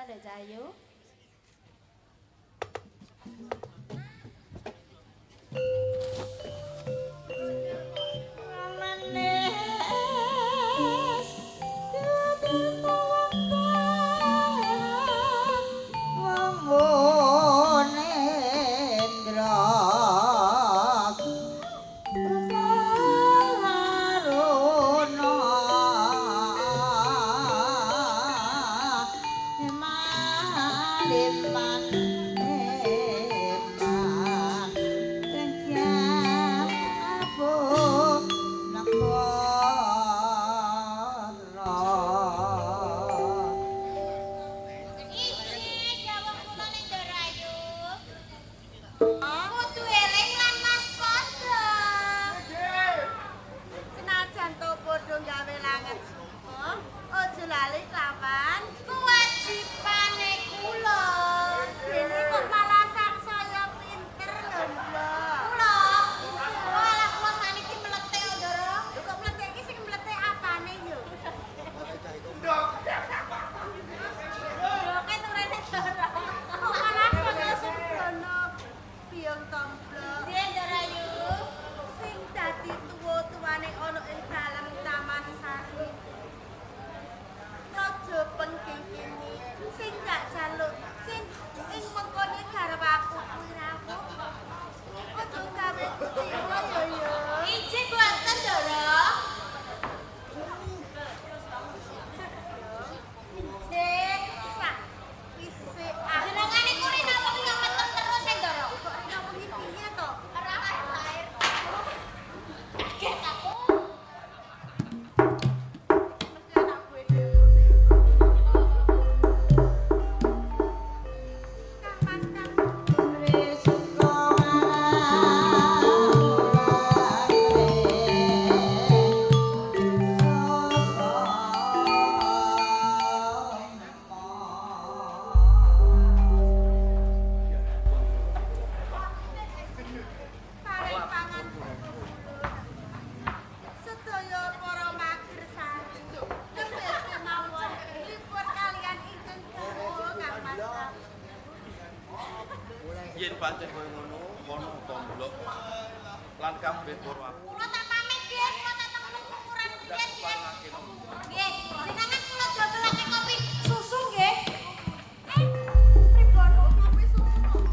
Nduk Cahayu. Iji dawuh kula ning Ndarayu. Kudu eling lan waspada. Senajan to padha gawe langet suka, aja lali kelawan Kewajibane kula. Dene kok malah sangsaya pinter lho, Mbak. Kula. Walah kula saniki mletik Ndara. Lho kok mletik iki sing mletik apane yo? Ndoke turene Ndara. Kok malah saya sembrono biyong tomblok. Nggih Ndarayu. Sing dadi tuwa-tuwane ana ing dalem Taman Sari. Raja Pengkingkini sing gak jaluk sing ing mengkone garwaku kuwi rawuh. Aja gawe kuciwa ya ya. Iji buanten Ndara. Nggih, sak wise aku. Jenengan iku rina wengi meteng terus e Ndara. Kok rina wengi piye to? Ora lahir. Kaget aku. Mesti anak gue dhewe. Kang Mas Kang. Paring pangan sedaya para mager sari nembe kemawon libur kalian ingkang garwa Kang Mas Prabu. Yen pancen koyo ngono, kono tomblok lan kabeh para aku. Kula tak pamit nggih, kula tak teng kukuran riyen nggih. Nggih, jenengan kula dodelake kopi susu nggih. Pripun kopi susu kok?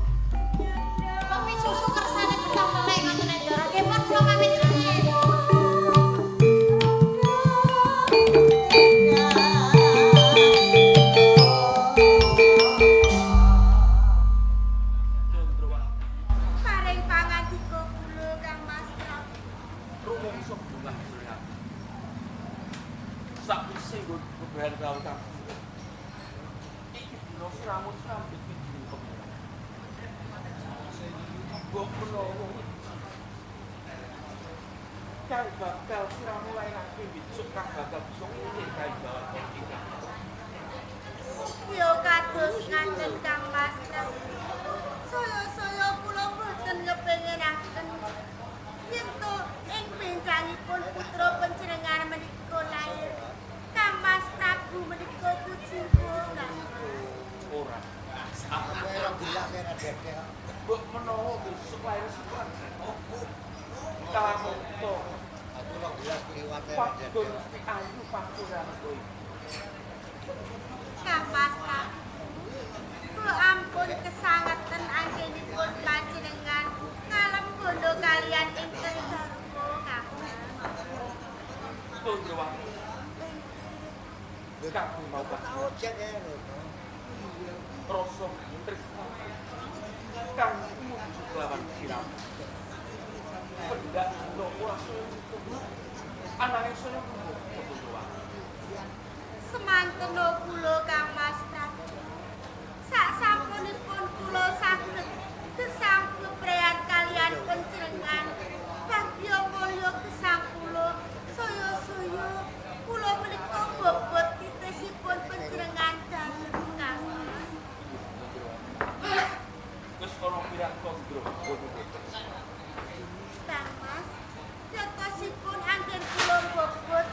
Kopi susu kersane betah melek ngoten Ndara. Nggih pun kula pamit riyen. Condrowati Paring pangandika kula Kang Mas Prabu. rumangsa bungah jroning ati. Sakwise nggo bebrayan karo kamu. Iki dina siramu srambit pijining pengeran. Mbok menawa kang bakal siramu lairake besok kang bakal bisa ngukir kawibawan ingkang Ya kados ngaten Kang Mas Prabu. Saya-saya kula boten kepenginaken yen to ing bencangipun putra panjenengan menika lair. Kang Mas Prabu menika kuciwa Kang Mas. Ora. Mbok menawa besok lair sukan. Kalamunto padha mesti ayu pakuran kowe. Kang Mas Prabu. Kula ampun kesangeten anggenipun panjenengan ngalem bondo kalian ingkang garwa Kang Mas. Condrowati. Kabeh mau rasa tresna kang tumuju kelawan siramu. Pendak dina ora saya untung. Ananging saya mbuh Condrowati. Semantena kula Kang Mas Prabu. Sak sampunipun kula saged gesang bebrayan kalian panjenengan. Bagya mulya gesang kula saya-saya kula menika bobot titisipun panjenengan dalem Kang Mas. Wis ana pirang kondro ngono. Kang Mas, yatosipun anggen kula bobot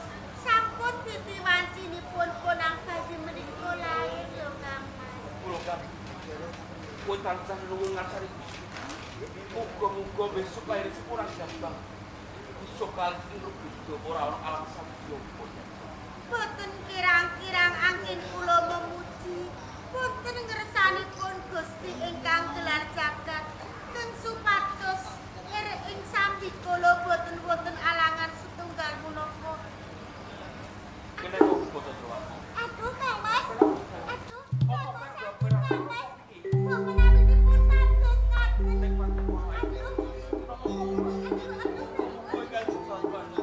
sampun titi wancinipun ponang bayi menika lair ya Kang Mas. Jabang. Kowe tansah nuwun ngarsane Gusti. Muga-muga besok lahir sepurang Jabang. Bisa kalih ing rubeda ora ana alang sabda apa Jabang. Boten kirang-kirang angin kula memuji wonten ngersanipun Gusti ingkang gelar jagat teng supados ing ing sambikala boten wonten alangan setunggal punapa. Kene kok boten Drowati. Aduh, Kang Mas. Aduh, Apa aduh, kabar Kang Mas. Mbok menawi dipun pados ngaten. Nek wae. Aduh. Aduh, aduh. Kowe kan sesuatu.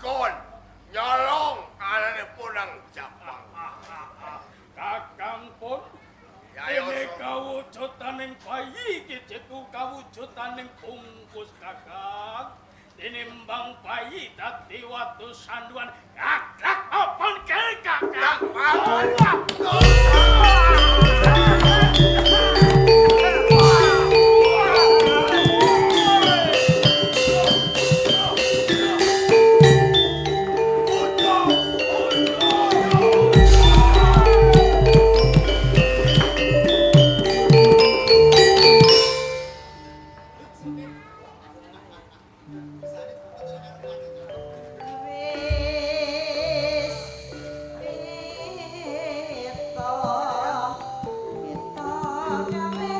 Kelakon nyolong anane Ponang Jabang. Kakang pun Ya, ini ya, kawujutaning bayi iki ceku kawujutaning bungkus kakang. Tinimbang bayi dadi watu sanduan kakak apon ke kakang. Wis pito pito gawe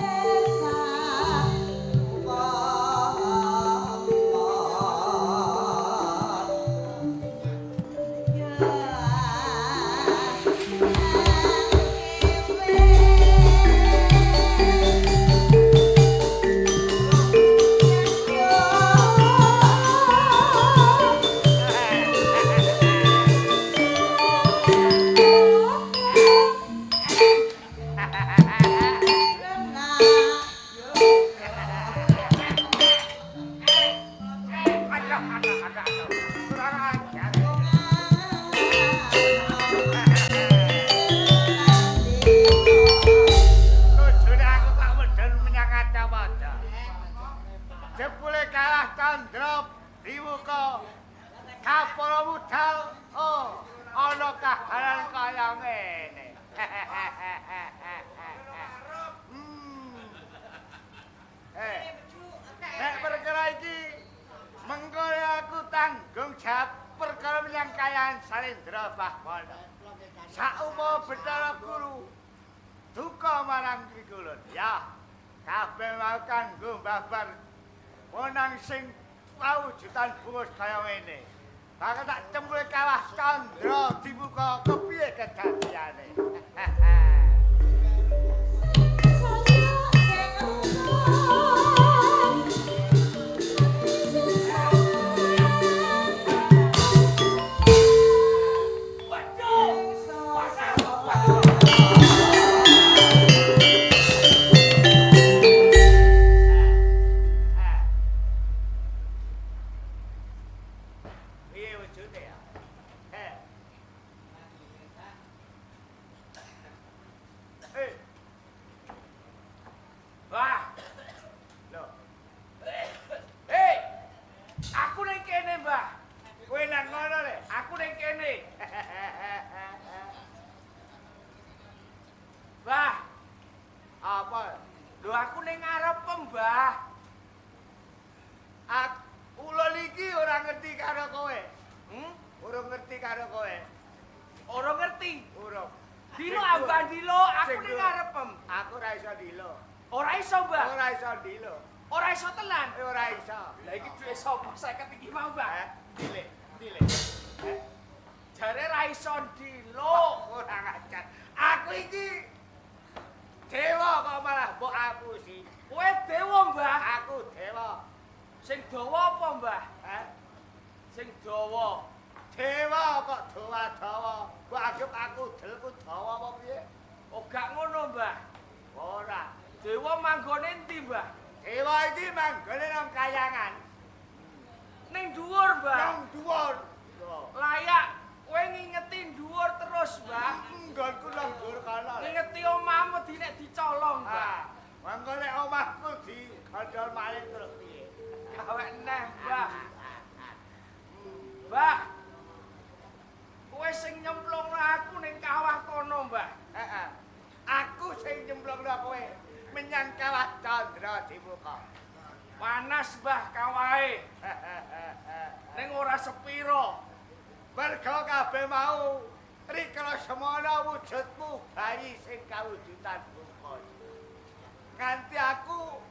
Kurang ajar. Kudune aku tak medhun menyang kacamata. Jebule kalah Candra diwuka. Kapara budal, oh, ana kahanan kaya ngene. Eh, nek perkara iki mengko aku tanggung jawab perkara menyang kayangan Salindra Bahwana. Saupama Bathara Guru duka marang Trikulun. Ya, kabeh mau kanggo babar ponang sing kawujudan bungus kaya ngene. Bakal tak cembule kawah Candra dibuka kepiye kedadiane. Piye wujude ya? Eh. Eh. Wah, Lho, hei. Aku ning kene, Mbah. kowe nang ngono le. Aku ning kene. Mbah, Apa? lho aku ning ngarep, Mbah. Aku ulun iki ora ngerti karo kowe. Hmm? Ora ngerti karo kowe. Ora ngerti. Ora. Dilo ambah dilo, aku Sing ning dhuwur. ngarep. Aku ora iso dilo. Ora iso, Mbah. Ora iso dilo. Ora iso tenan. Eh, ora iso. Lah iki duwe sapa 50 iki mau, Mbah? Eh, dile, dile. Eh, Jare ra iso dilo. ora ngajar. Aku iki dewa kok malah mbok apusi. Kowe dewa, Mbah. Aku dewa. Sing dawa apa, Mbah? Eh, Sing dawa. dewa kok dawa-dawa. Mbok anggap aku delku dawa apa piye? Oh, gak ngono, Mbah. Ora. Dewa manggone endi, Mbah? Dewa iki manggone nang kayangan. Ning dhuwur, Mbah. Nang dhuwur. Layak kowe ngingeti dhuwur terus, Mbah. Nggonku nang dhuwur kono. Le. Ngingeti omahmu nek dicolong, Mbah. Ah, mangko nek omahku digandol maling terus piye? Gawe neh, Mbah. Mbah. Kowe sing nyemplungno aku ning kawah kono, Mbah. Heeh. Aku sing nyemplungno kowe menyang kawah Candra Dimuka. Panas, Mbah, kawahe. Ning ora sepiro. Mergo kabeh mau rikala semana wujudmu bayi sing kawujudan bungkus. Nganti aku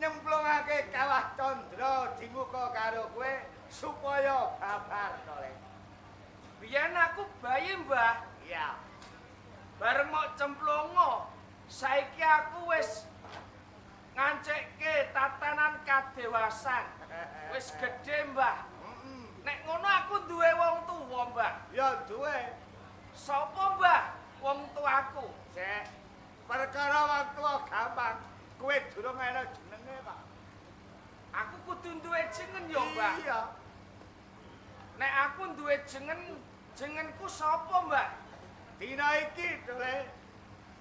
nyemplungake kawah Candra Dimuka karo kowe supaya babar to, Le. Biyen aku bayi, Mbah. Iya. Bareng mok cemplungo, saiki aku wis ngancekke tatanan kadewasan. Wis gedhe, Mbah. Heeh. Nek ngono aku duwe wong tuwa, Mbah. Ya duwe. Sapa, Mbah? Wong tuaku. Sik. Perkara wong tuwa gampang. Kowe durung ana jenenge, Pak. Aku kudu duwe jeneng ya, Mbah. Iya. Nek aku duwe jeneng, jenengku sapa, Mbah? Dina iki, Dole.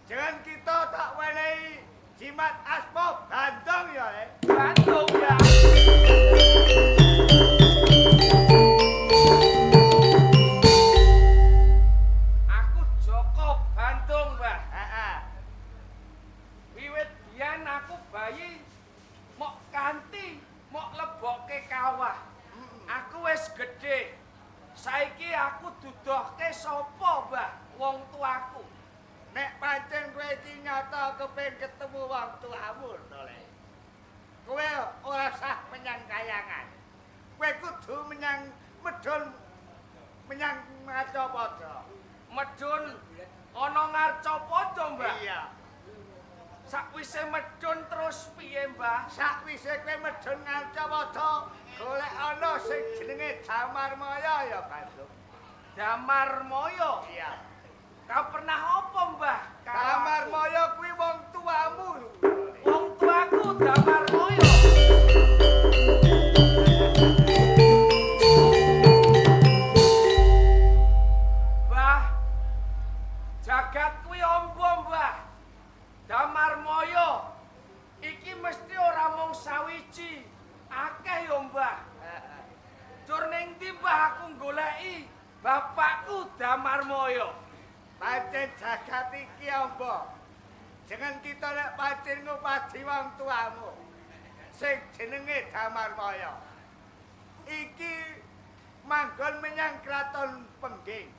Jangan kita tak wenehi jimat asma Bandung ya, Le. Bandung, ya. Aku Joko Bandung, Mbah. Heeh. Wiwit biyen aku bayi mok kanthi mok lebokke kawah. Aku wis gedhe. Saiki aku dudohke sapa, Mbah? Wong tuaku. Nek pancen kowe iki nyata kepengin ketemu wong tuamu, Dole. Kowe ora sah menyang kayangan. Kowe kudu menyang medhun menyang Ngarcapada. Medhun ana Ngarcapada, Mbah. Iya. Sakwise medhun terus piye, Mbah? Sakwise kowe medhun Ngarcapada, golek ana sing jenenge Damarmaya ya, Bandung. Damarmaya. Iya. Kau pernah apa, Mbah? Karo aku? Damarmaya kuwi wong tuamu. Wong tuaku Damarmaya. Mbah, jagat kuwi amba, Mbah. Damarmaya iki mesti ora mung sawiji, akeh ya, Mbah. Tur ning ndi, Mbah, aku goleki bapakku Damarmaya. Pancen jagat iki amba. Jangan kita nek pancen ngupadi wong tuamu sing jenenge Damarmaya. Iki manggon menyang kraton Pengging.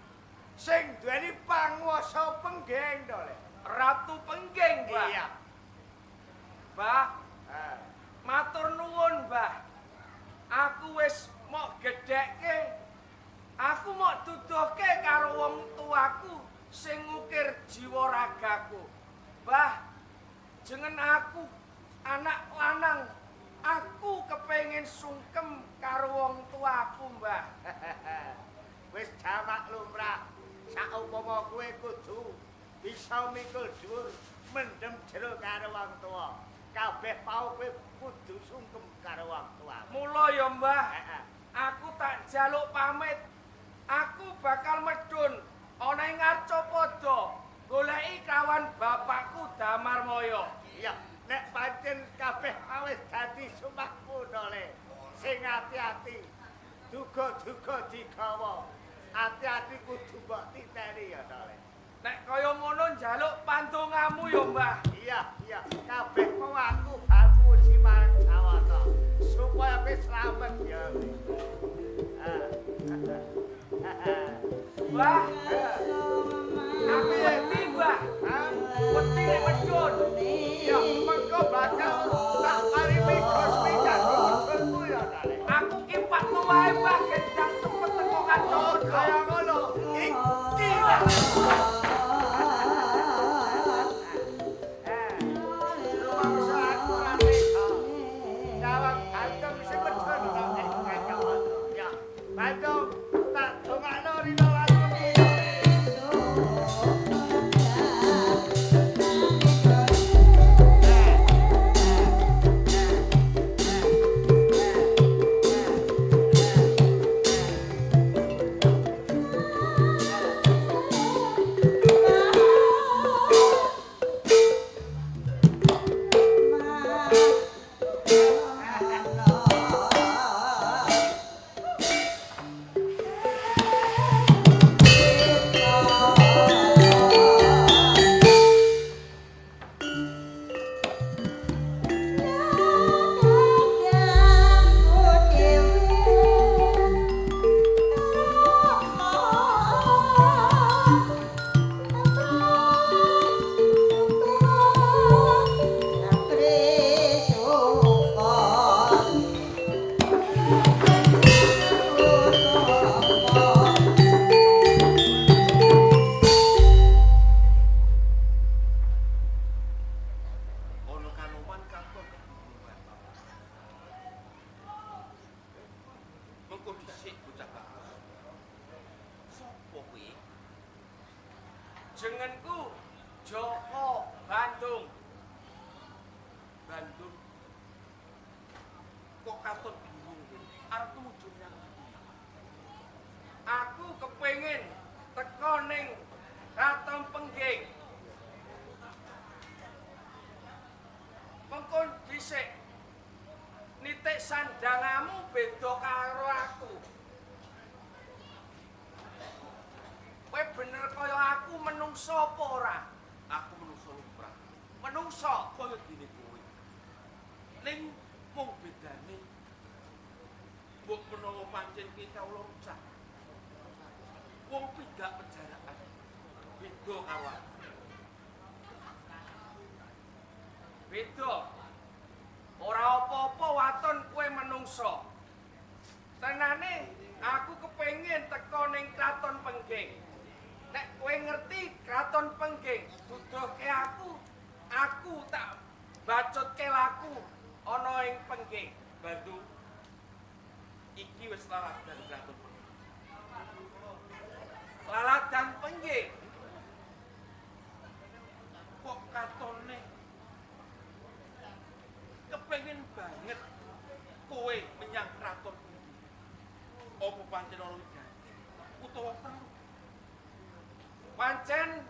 Sing duweni panguwasa Pengging to, Le. Ratu Pengging, Mbah. Iya. Mbah, Ah. matur nuwun, Mbah. Aku wis mok gedhekke. Aku mok duduhke karo wong tuaku sing ngukir jiwa ragaku. Mbah, jeneng aku anak lanang. Aku kepengin sungkem karo wong tuaku, Mbah. Wis jamak lumrah. Saupama kowe kudu bisa mikul dhuwur mendem jero karo wong tuwa. Kabeh pau kowe kudu sungkem karo wong tuamu. Mula ya, Mbah, Heeh. aku tak jaluk pamit. Aku bakal medhun ana ing Ngarcapada goleki kawan bapakku Damarmaya. Iya, nek pancen kabeh wis dadi sumahmu to, Le. Sing ati-ati. Duga-duga digawa. Ati-ati kudu mbok titeni ya to, Le. Nek kaya ngono njaluk pandongamu ya, Mbah. Iya, iya, kabeh mau aku bantu marang Jawata supaya kowe slamet ya. Le. Ah. Mbah, aku wedi, Mbah. Ah, Wedi nek medhun. Ya, mengko bakal tak parimi Gusti kanggo medhunmu ya, to, Le. Aku ki pakmu wae, Mbah, gendang cepet teko Oh, Ngarcapada. kaya ngono. Iki lah. Eh, rumangsa aku ora tega. Nyawang Bandung sing medhun ana ing Ngarcapada. Ya, Bandung tak dongakno rina lan wengi. Jenengku Joko Bandung. Bandung. Kok katon bingung kowe? Arep tumuju nyang ndi? Aku kepengin teko ning Kraton Pengging. Mengko dhisik nitik sandangamu beda karo aku. Kowe bener kaya aku menungso apa ora? Aku menungso lumrah. Menungso kaya dene kowe. Ning mung bedane mbok menawa pancen ki kawula rucah. Wong pidak pejarakan. Beda karo aku. Beda. Ora apa-apa waton kowe menungso. Tenane aku kepengin teko ning Kraton Pengging. Nek kowe ngerti Kraton Pengging, duduhke aku, aku tak bacutke laku ana ing Pengging. Bandung. Iki wis laladan Kraton Pengging. Laladan Pengging. Kok katone kepengin banget kowe menyang Kraton Pengging. Apa pancen ana wigati utawa perlu? Pancen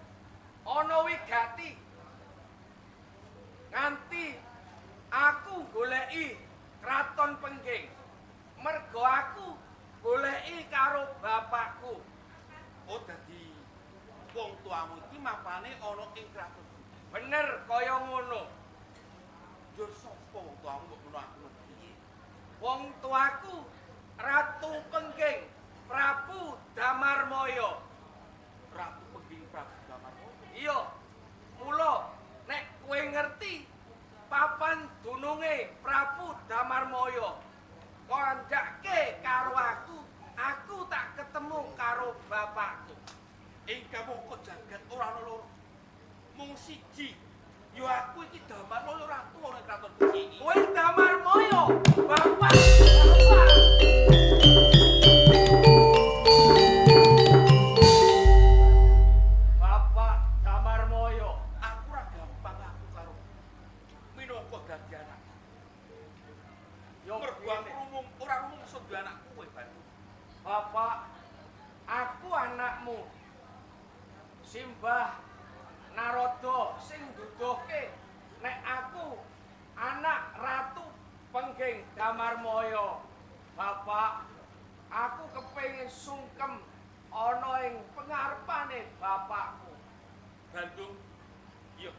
ana wigati. Nganti aku goleki Kraton Pengging. Mergo aku goleki karo bapakku. Oh, dadi wong tuamu iki mapane ana ing Kraton Pengging. Bener kaya ngono. Njur sapa wong tuamu mbok menawa aku ngerti? Wong tuaku Ratu Pengging, Prabu Damarmaya. Ratu Pengging Prabu Damarmaya. Iya. Mula nek kowe ngerti papan dununge Prabu Damarmaya, kandhake karo aku, aku tak ketemu karo bapakku. Ing kamangka jagat ora ana loro. Mung siji. Ya aku iki Damarmaya ratu ana ing Kraton Pengging. Kowe Damarmaya, bapak. Bapak. Bapak Damarmaya, Aku ora gampang aku karo minangka dadi anak. Yo Mergo aku rumung ora rumangsa duwe anak kowe, Bandung. Bapak, aku anakmu. Simbah Narada sing duduhke nek aku anak Ratu Pengging Damarmaya. Bapak, aku kepengin sungkem ana ing pengarepane bapakku. Bandung. Yo.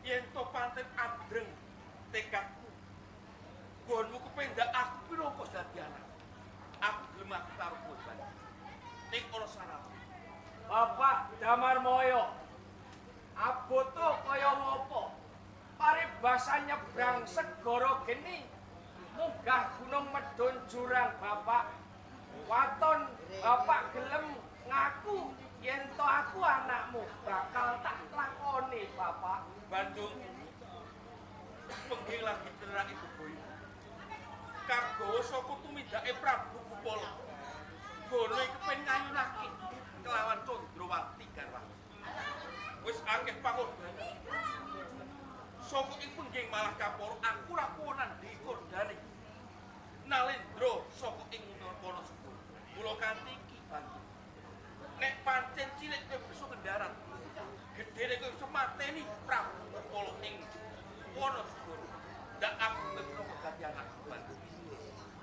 Yen to pancen adreng tekadku. Nggonmu kependak aku pinangka dadi anak. Aku gelem aku karo kowe, Bandung. Ning ana syarat. Bapak Damarmaya, aboto kaya ngopo? Paribasan nyebrang segara geni, munggah gunung medhun jurang bapak. Waton bapak gelem ngaku yen to aku anakmu, bakal tak lakoni bapak. Bandung. Pengging lagi terak ibu boyo. Kagawa saka tumindake Prabu Gupala. Gono iki kepen ngayunake kelawan Candrawati garwane. Wis akeh pangorbanan. Saka ing Pengging malah kaporo aku ora kuwonan dikordane. Nalendra saka ing Wanasegara. Mula kanthi iki Bandung. Nek pancen cilik kowe bisa ngendarat, gedene kowe bisa mateni Prabu Gupala ing Wanasegara. Ndak aku kowe minangka dadi anakku Bandung.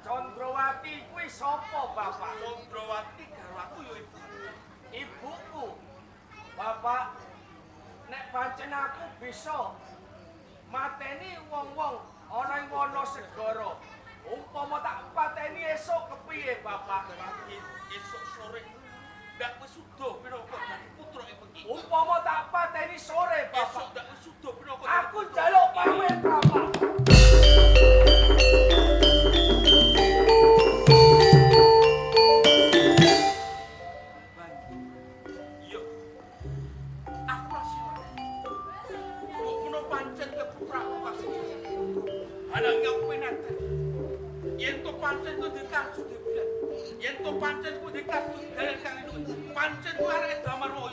Candrawati kuwi sapa bapak? Candrawati garwaku ya ibu. Ibuku. Bapak, nek pancen aku bisa mateni wong-wong ana ing Wanasegara, umpama tak pateni esuk kepiye bapak? Lagi esuk sore ndak wis suda minangka dadi putra ing Pengging. Umpama tak pateni sore Esuk bapak, ndak wis suda minangka dadi aku njaluk pamit bapak. Bandung. Yo. Aku ora siap. Mbok menawa pancen ke putraku kasih. Ananging aku penaten. Yen to pancen kuwi dikasus debulan. Yen to pancen kuwi dikasus dalan kang pancen kuwi areke Damarmaya.